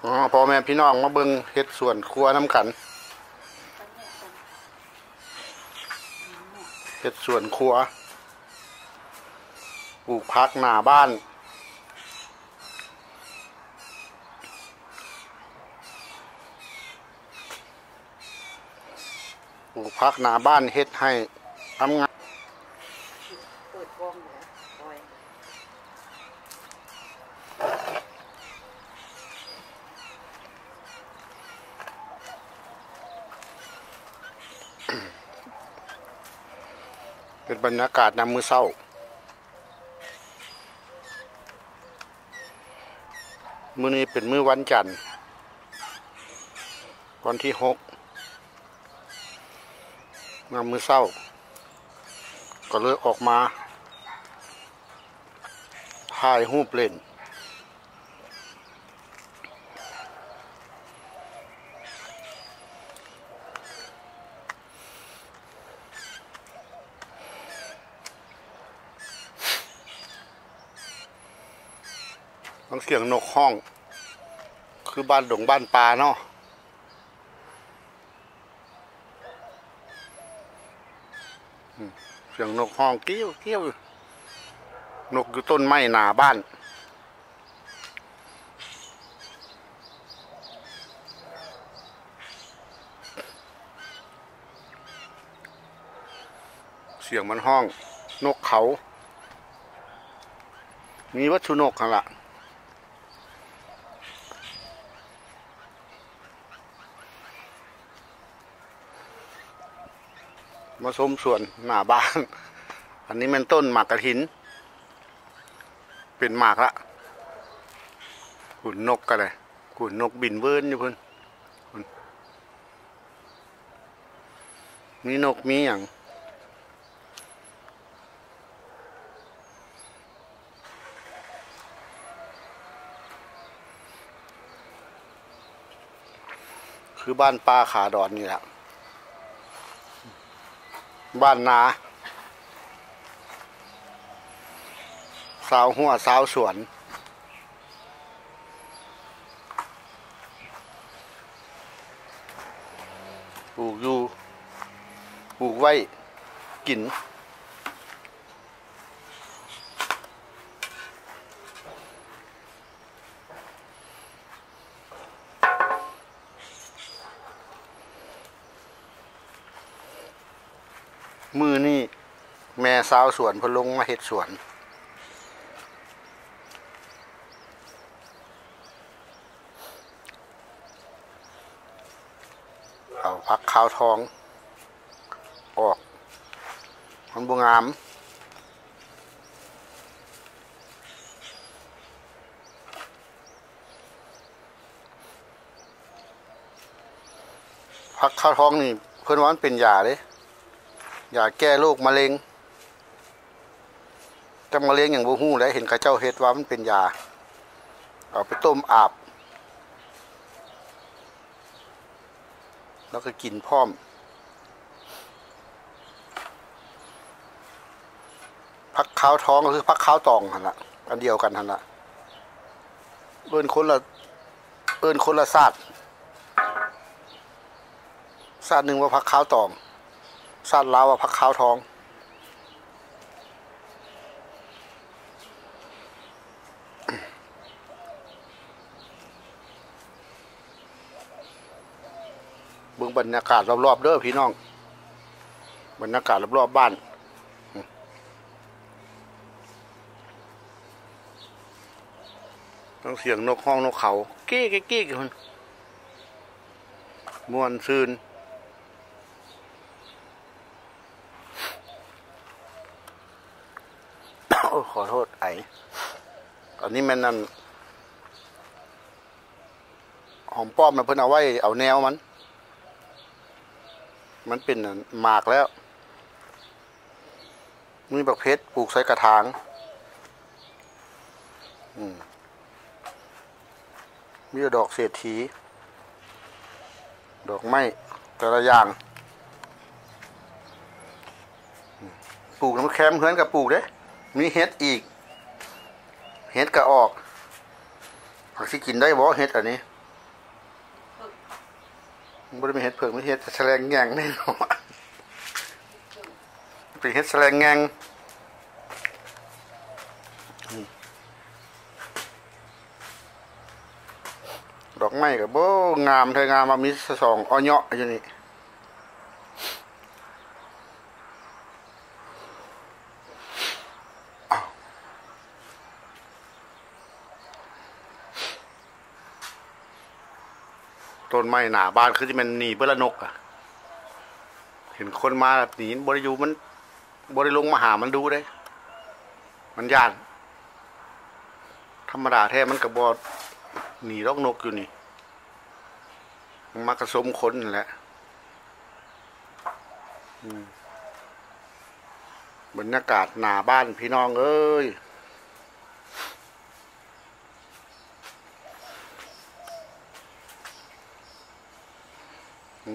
ອໍ ພໍ່ແມ່ພີ່ນ້ອງມາເບິ່ງເຮັດສວນຄົວນຳກັນ ເຮັດສວນຄົວ ປູກຜັກໜ້າບ້ານ. ປູກຜັກໜ້າບ້ານເຮັດໃຫ້ງາມ. ເປັນບັນຍາກາດຍາມມື້ເຊົ້າ. ມື້ນີ້ເປັນມື້ວັນຈັນ ວັນທີຫົກ ຍາມມື້ເຊົ້າ ກໍເລີຍອອກມາຖ່າຍຮູບຫຼິ້ນ. ຟັງສຽງນົກຮ້ອງ ຄືບ້ານດົງບ້ານປ່າເນາະ. ອືມ ສຽງນົກຮ້ອງກ້ຽວໆ ນົກຢູ່ຕົ້ນໄມ້ໜ້າບ້ານ. ສຽງມັນຮ້ອງ ນົກເຂົາ ມີເບິດສູ່ນົກຫັ້ນລະ. ມາຊົມສວນໜ້າບ້ານ. ອັນນີ້ແມ່ນຕົ້ນໝາກກະຖິນ ເປັນໝາກລະ. ພຸ້ນນົກກໍໄດ້ ພຸ້ນນົກບິນເວີນຢູ່ພຸ້ນ ພຸ້ນ ມີນົກມີຫຍັງ. ຄືບ້ານປ່າຂາດອນນີ້ລະ ບ້ານນາ ຊາວຮົ້ວຊາວສວນ ປູກຢູ່ ປູກໄວ້ກິນ. ມື້ນີ້ແມ່ຊາວສວນເພິ່ນລົງມາເຮັດສວນ. ເອົາຜັກຂາວທອງອອກ ມັນບໍ່ງາມ. ຜັກຂາວທອງນີ້ ເພິ່ນວ່າມັນເປັນຢາເດ້ ຢາແກ້ໂລກມະເຮັງ. ແຕ່ມະເຮັງຍັງບໍ່ຮູ້ແຫຼະ ເຫັນເຂົາເຈົ້າເຮັດວ່າມັນເປັນຢາ ເອົາໄປຕົ້ມອາບ ແລ້ວກໍກິນພ້ອມ. ຜັກຂາວທອງກໍຄືຜັກຂາວຕອງຫັ້ນລະ ອັນດຽວກັນຫັ້ນລະ ເອີ້ນຄົນລະ ເອີ້ນຄົນລະຊາດ. ຊາດໜຶ່ງວ່າຜັກຂາວຕອງ ຊາດລາວວ່າຜັກຂາວທອງ. ເບິ່ງບັນຍາກາດລອບໆເດີພີ່ນ້ອງ ບັນຍາກາດລອບໆບ້ານ. ທັງສຽງນົກຮ້ອງນົກເຂົາ ກີ້ໆໆ ພຸ້ນ ມ່ວນຊື່ນ. ໂອ້ ຂໍໂທດ ໄອ. ອັນນີ້ແມ່ນອັນ ຫອມປ້ອມນະ ເພິ່ນເອົາໄວ້ເອົາແນວມັນ ມັນເປັນອັນໝາກແລ້ວ. ມີບັກເພັດ ປູກໃສ່ກະຖາງ. ອືມ ມີແຕ່ດອກເສດຖີ ດອກໄມ້ແຕ່ລະຢ່າງ. ປູກນຳແຄມເຮືອນກໍປູກເດ້ ມີເຫັດອີກ ເຫັດກໍອອກ. ຫາກຊິກິນໄດ້ບໍ່ເຫັດອັນນີ້? ບໍ່ໄດ້ມີເຫັດເຜິ້ງ ມີເຫັດສະແລງແງ່ງນີ້ເນາະ ເປັນເຫັດສະແລງແງ່ງ. ດອກໄມ້ກໍບໍ່ງາມແທ້ ງາມວ່າມີສອງອໍເຍາະຢູ່ນີ້. ຕົ້ນໄມ້ໜ້າບ້ານຄືຊິແມ່ນໜີເບິດລະນົກອະ. ເຫັນຄົນມາໜີ ບໍ່ໄດ້ຢູ່ ມັນບໍ່ໄດ້ລົງມາຫາມັນດຸເດ້ ມັນຢ້ານ. ທຳມະດາແທ້ມັນກໍບໍ່ໜີດອກ ນົກຢູ່ນີ້ ມັນມາກະສົມຄົນຫັ້ນແຫຼະ. ອືມ ບັນຍາກາດໜ້າບ້ານພີ່ນ້ອງເອີຍ.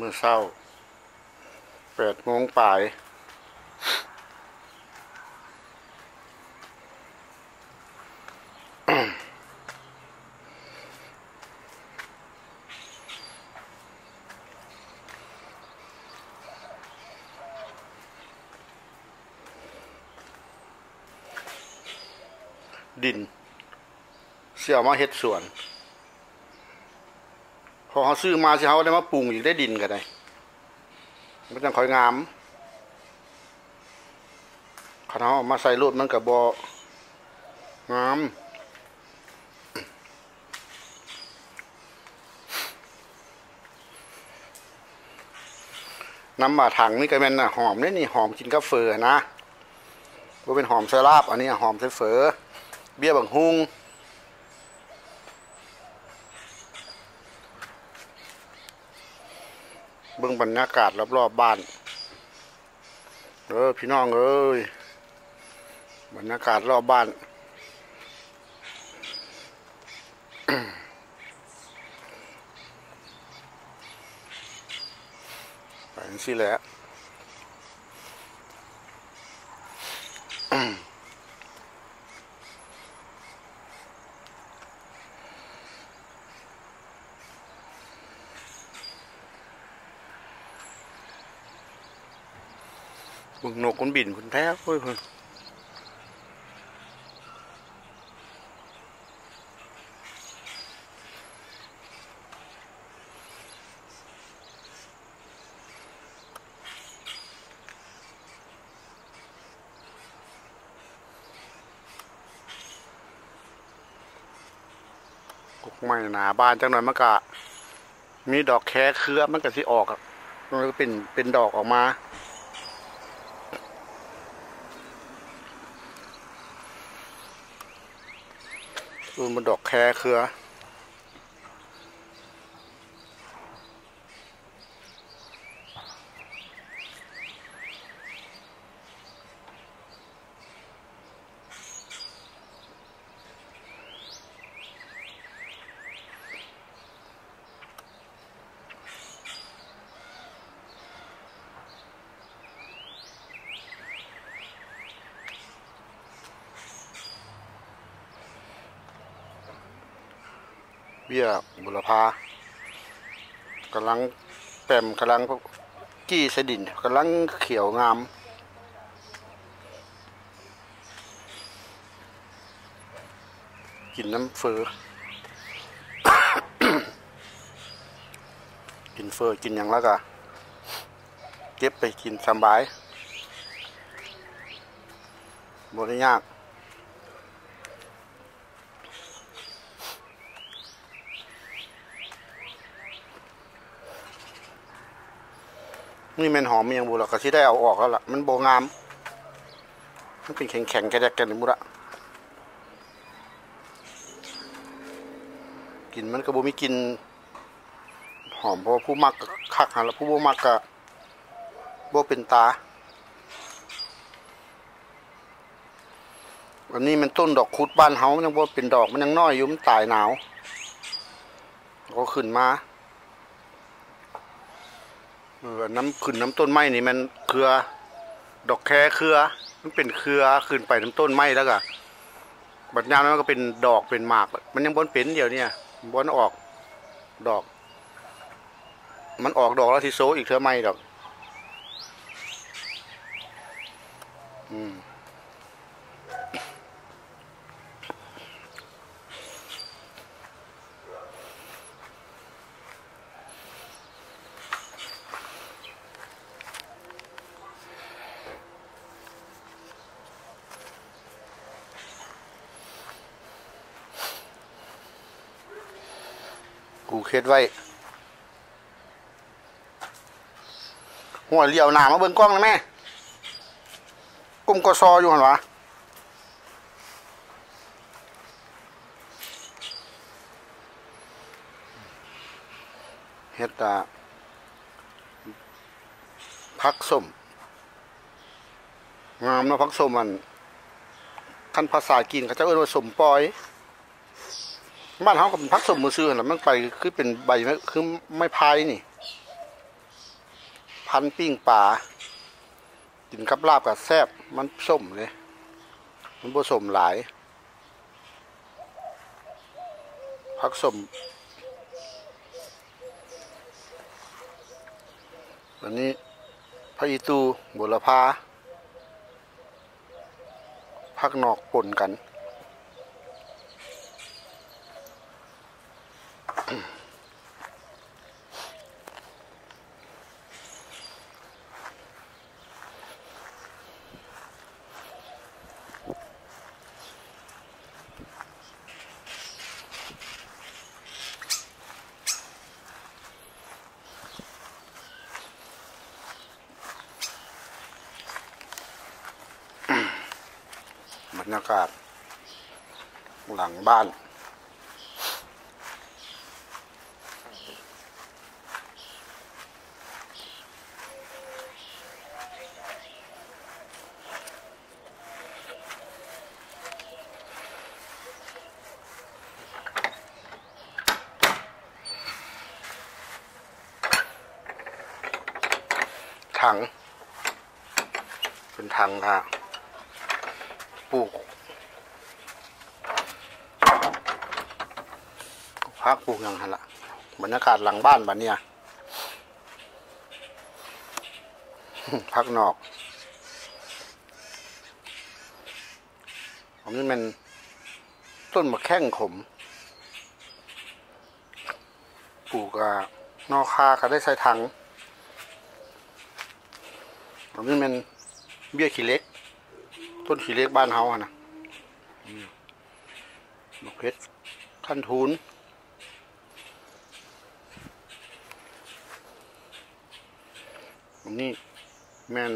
ມື້ເຊົ້າແປດໂມງປາຍ ດິນ ຊິເອົາມາເຮັດສວນ ເພາະເຮົາຊື້ມາ ຊິເຮົາໄດ້ມາປຸງອີກໄດ້ ດິນກໍໄດ້ ມັນຈັ່ງຄ່ອຍງາມ. ຄັນເຮົາເອົາມາໃສ່ໂລດ ມັນກໍບໍ່ງາມ. ນ້ຳໝາຖັງນີ້ກໍແມ່ນນະ ຫອມເດ້ນີ້ ຫອມກິນກັບເຝີຫັ້ນນະ ບໍ່ແມ່ນຫອມໃສ່ລາບ ອັນນີ້ຫອມໃສ່ເຝີ ເບ້ຍບັກຫຸ່ງ. ເບິ່ງບັນຍາກາດລອບໆບ້ານ ເອີ ພີ່ນ້ອງເອີຍ ບັນຍາກາດລອບບ້ານ ໄປຈັ່ງຊີ້ແຫຼະ. ເບິ່ງນົກມັນບິນພຸ້ນແທ້ເວີ້ຍ ເພິ່ນ ກົກໄມ້ໜ້າບ້ານ ຈັກໜ່ອຍມັນກະມີດອກແຄເຄືອ ມັນກະຊິອອກ ມັນກະເປັນ ເປັນດອກອອກມາ ເອີ ມັນດອກແຄເຄືອ. ເບ້ຍບຸລະພາ ກຳລັງແປມ ກຳລັງກີ່ໃສ່ດິນ ກຳລັງຂຽວງາມ ກິນນຳເຝີ ກິນເຝີ ກິນຫຍັງແລ້ວກະເກັບໄປກິນສະບາຍ ບໍ່ໄດ້ຍາກ. ນີ້ແມ່ນຫອມອີ່ຫຍັງບໍ່ລະ ກໍຊິໄດ້ເອົາອອກແລ້ວລະ ມັນບໍ່ງາມ ມັນເປັນແຂງໆ ກະແດກກັນໝົດລະ ກິ່ນມັນກໍບໍ່ມີກິ່ນຫອມ ເພາະວ່າຜູ້ມັກກໍຄັກຫັ້ນລະ ຜູ້ບໍ່ມັກກໍບໍ່ເປັນຕາ. ອັນນີ້ແມ່ນຕົ້ນດອກຄຸດບ້ານເຮົາ ມັນຍັງບໍ່ເປັນດອກ ມັນຍັງນ້ອຍຢູ່ ມັນຕາຍໜາວ ກໍຂຶ້ນມາ ເອີ ອັນນຳຂຶ້ນນຳຕົ້ນໄມ້ນີ້ແມ່ນເຄືອ ດອກແຄເຄືອ ມັນເປັນເຄືອຂຶ້ນໄປນຳຕົ້ນໄມ້ ແລ້ວກະບັດຍາມນັ້ນມັນກໍເປັນດອກເປັນໝາກ ມັນຍັງບໍ່ເປັນ ດຽວນີ້ບໍ່ອອກດອກ. ມັນອອກດອກແລ້ວຊິໂຊອີກເທື່ອໃໝ່ດອກ. ອືມ. ກູເຮັດໄວ້. ຫ້ວຍ ຫຼຽວໜ້າມາເບິ່ງກ້ອງແດ່ແມ່. ກຸ້ມກະຊໍຢູ່ຫັ້ນຫວາ? ເຮັດ ອ່າ ຜັກສົ້ມ. ງາມເນາະ ຜັກສົ້ມ ອັນ ຄັນພາສາຈີນເຂົາເຈົ້າເອີ້ນວ່າສົ້ມປ່ອຍ. ບ້ານເຮົາກໍເປັນຜັກສົ້ມຊື່ໆຫັ້ນລະ ມັນໄປຄືເປັນໃບ ຄືໄມ້ພາຍນີ້. ພັນປີ້ງປາ ກິນກັບລາບກໍແຊບ. ມັນສົ້ມເດ້ ມັນບໍ່ສົ້ມຫຼາຍ. ຜັກສົ້ມ ອັນນີ້ ຜັກອີ່ຕູ່ ໂຫລະພາ ຜັກນອກປົນກັນ. ບັນຍາກາດຫຼັງບ້ານ. ຖັງ ເປັນຖັງ ຖ້າປູກຜັກປູກຫຍັງຫັ້ນລະ. ບັນຍາກາດຫຼັງບ້ານບັດນີ້ ຜັກນອກ. ອັນນີ້ແມ່ນຕົ້ນໝາກແຂ້ງຂົມ ປູກ ອ່າ ນອກຄາກໍໄດ້ໃສ່ຖັງ. ອັນນີ້ແມ່ນເບ້ຍຂີ້ເຫຼັກ ຕົ້ນຂີ້ເຫຼັກບ້ານເຮົາຫັ້ນນະ. ອືມ ໝາກເຜັດຂັ້ນທູນ. ອັນນີ້ແມ່ນ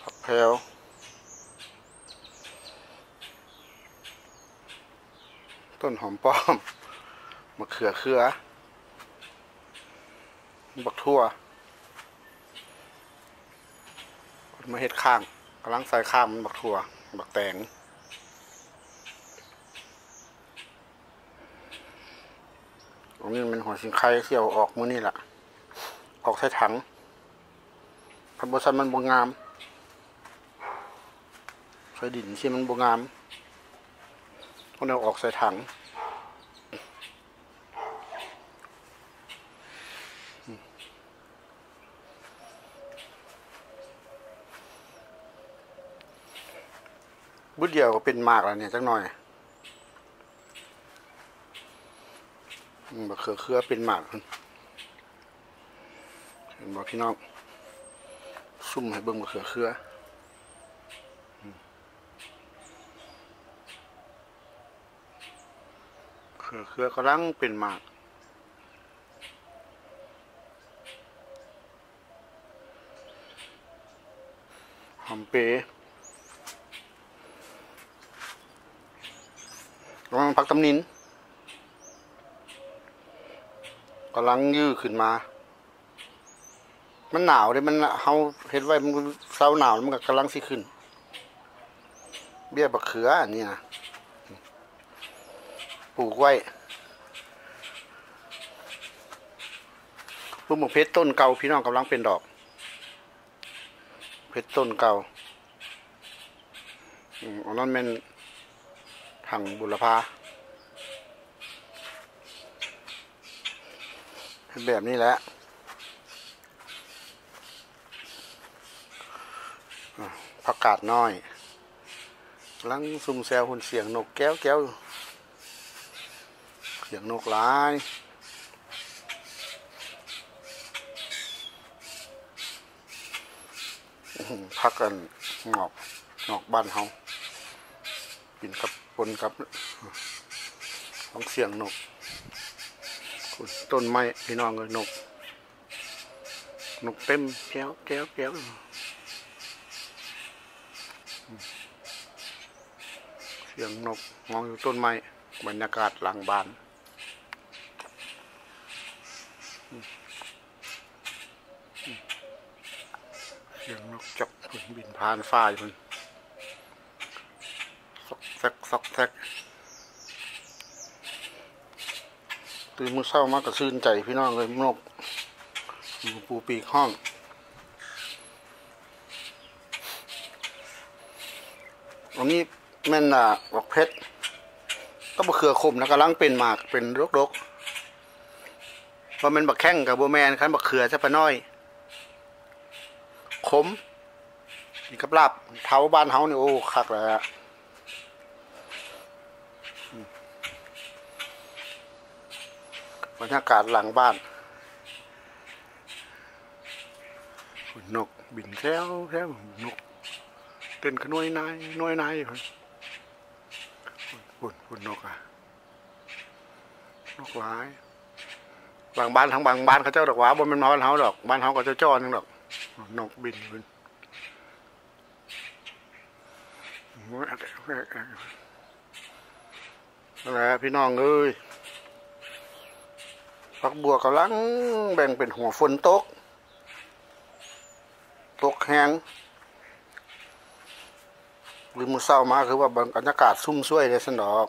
ຜັກແພວ ຕົ້ນຫອມປ້ອມ ມະເຂືອເຄືອ ບັກຖົ່ວ ມາເຮັດຂ້າງ ກຳລັງໃສ່ຂ້າງມັນ ບັກຖົ່ວ ບັກແຕງ. ອັນນີ້ແມ່ນຫົວສິງໄຄ ຊິເອົາອອກມື້ນີ້ລະ ອອກໃສ່ຖັງ. ຄັນບໍ່ຊັ້ນມັນບໍ່ງາມ ໃສ່ດິນຊີ້ມັນບໍ່ງາມ ຕ້ອງໄດ້ເອົາອອກໃສ່ຖັງ. ບຶດດຽວກໍເປັນໝາກແລ້ວນີ້ ຈັກໜ່ອຍ. ອືມ ບັກເຂືອເຄືອເປັນໝາກ ເຫັນບໍ່ພີ່ນ້ອງ? ຊູມໃຫ້ເບິ່ງບັກເຂືອເຄືອ. ອືມ ເຂືອເຄືອກຳລັງເປັນໝາກ. ຫອມເປ ກຳລັງ ຜັກຕຳນິນ ກຳລັງຍື່ຂຶ້ນມາ. ມັນໜາວເດ້ ມັນ ເຮົາເຮັດໄວ້ ມັນເຊົາໜາວ ມັນກໍກຳລັງຊິຂຶ້ນ. ເບ້ຍບັກເຂືອອັນນີ້ນະ ປູກໄວ້. ປູກໝາກເຜັດຕົ້ນເກົ່າ ພີ່ນ້ອງ ກຳລັງເປັນດອກ. ເຜັດຕົ້ນເກົ່າ ອືມ ອັນນັ້ນແມ່ນຖັງບຸນລະພາ ເຮັດແບບນີ້ແຫຼະ. ອາ ຜັກກາດນ້ອຍ ກຳລັງຊຸ່ມແຊວ ຮຸ່ນສຽງນົກແກ້ວໆ ສຽງນົກຫຼາຍ. ຜັກອັນງອກ ງອກບ້ານເຮົາ ກິນກັບ ປົນກັບ ຟັງສຽງນົກ. ໂອ້ຍ ຕົ້ນໄມ້ພີ່ນ້ອງເອີຍ ນົກ ນົກເຕັມແກ້ວໆ ສຽງນົກຮ້ອງຢູ່ຕົ້ນໄມ້. ບັນຍາກາດຫຼັງບ້ານ ສຽງນົກຈອກ ເພິ່ນບິນຜ່ານຟ້າຢູ່ພຸ້ນ ຊອກແຊກ ຊອກແຊກ. ຕື່ນມື້ເຊົ້າມາກໍຊື່ນໃຈພີ່ນ້ອງເອີຍ ນົກຢູ່ປູປີກຮ້ອງ. ອັນນີ້ແມ່ນ ອ່າ ບັກເຜັດກັບບັກເຂືອຂົມນະ ກຳລັງເປັນໝາກເປັນດົກໆ. ບໍ່ແມ່ນບັກແຂ້ງກໍບໍ່ແມ່ນ ຄັນບັກເຂືອຈະປະນ້ອຍ ຂົມ ກິນກັບລາບເທົາບ້ານເຮົານີ້ ໂອ້ ຄັກແລ້ວ. ບັນຍາກາດຫຼັງບ້ານ ພຸ້ນ ນົກບິນແຊວໆ ນົກເຕັ້ນຂະໜວຍນາຍ ໜວຍນາຍຢູ່ພຸ້ນ ພຸ້ນ ພຸ້ນ ນົກອະ ນົກຫຼາຍ. ຫຼັງບ້ານ ທາງບາງບ້ານເຂົາເຈົ້າດອກຫວາ ບໍ່ແມ່ນມາບ້ານເຮົາດອກ ບ້ານເຮົາກໍຈ່ອໆໜຶ່ງດອກ ນົກບິນຢູ່ພຸ້ນ. ຫັ້ນແຫຼະພີ່ນ້ອງເອີຍ ຝັກບົວກຳລັງແບ່ງເປັນຫົວ ຝົນຕົກ ຕົກແຮງ. ຕື່ນມື້ເຊົ້າມາຄືວ່າບັນຍາກາດຊຸ່ມຊ່ວຍເດ້ຊັ້ນດອກ. ໂອ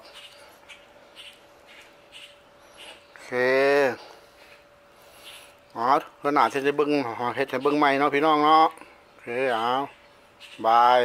ເຄ ເອົາ ເທື່ອໜ້າຊິໄດ້ເບິ່ງ ເຮັດໃຫ້ເບິ່ງໃໝ່ເນາະພີ່ນ້ອງເນາະ. ໂອເຄ ເອົາ ບາຍ.